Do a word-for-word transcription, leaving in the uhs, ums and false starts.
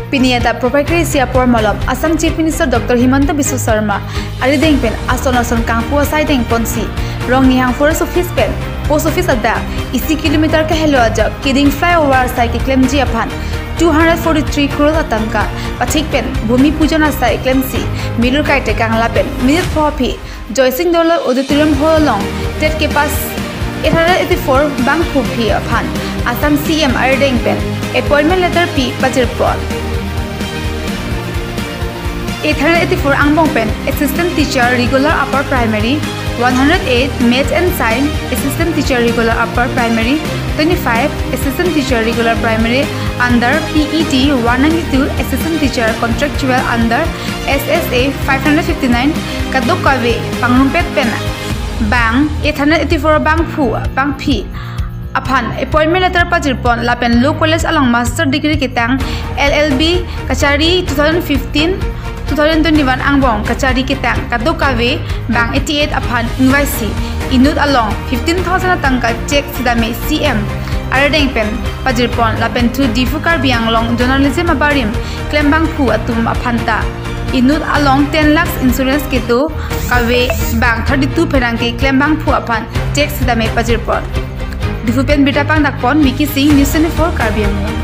Pini adap propaikre isi apor malom Assam Chief Minister Doctor Himanta Biswa Sarma arideng pen ason ason kangpu asai dengponsi Rongnihang Forest Office pen Post Office adak isi kilometer kahelo ajok keding flyover asai keklemji aphan two hundred forty-three crore atangka pathik pen Bhumi Pujan asai klemsi milur kaitekang lapen minit pho aphi Joysing Doloi Auditorium Hall along TET kepass eight hundred eighty-four bangphu aphi aphan Assam C M arideng pen appointment letter pi pajirpon. Eight hundred eighty-four angbong pen Assistant Teacher Regular Upper Primary, one hundred eight Maths and Science Assistant Teacher Regular Upper Primary, twenty-five Assistant Teacher Regular Primary under P E T, one ninety-two Assistant Teacher Contractual under S S A, five hundred fifty-nine kadokave pangrumpet pen bang eight hundred eighty-four bangphu bangphi aphan appointment letter pajirpon lapen Law College along Master Degree ketang L L B kachari two thousand fifteen two thousand twenty-one angbong kachari ketang kadokave bang eighty-eight aphan ingvaisi inut along fifteen thousand atangka cheque sidame C M arideng pen pajirpon lapen thu Diphu Karbi Anglong journalism abarim klembangphu atum aphanta inut along ten lakhs insurance kedo kave bang thirty-two pherangke klembangphu aphan cheque sidame pajirpon. Diphu pen birta pangdakpon Vicky Singh, News twenty-four Karbi Anglong.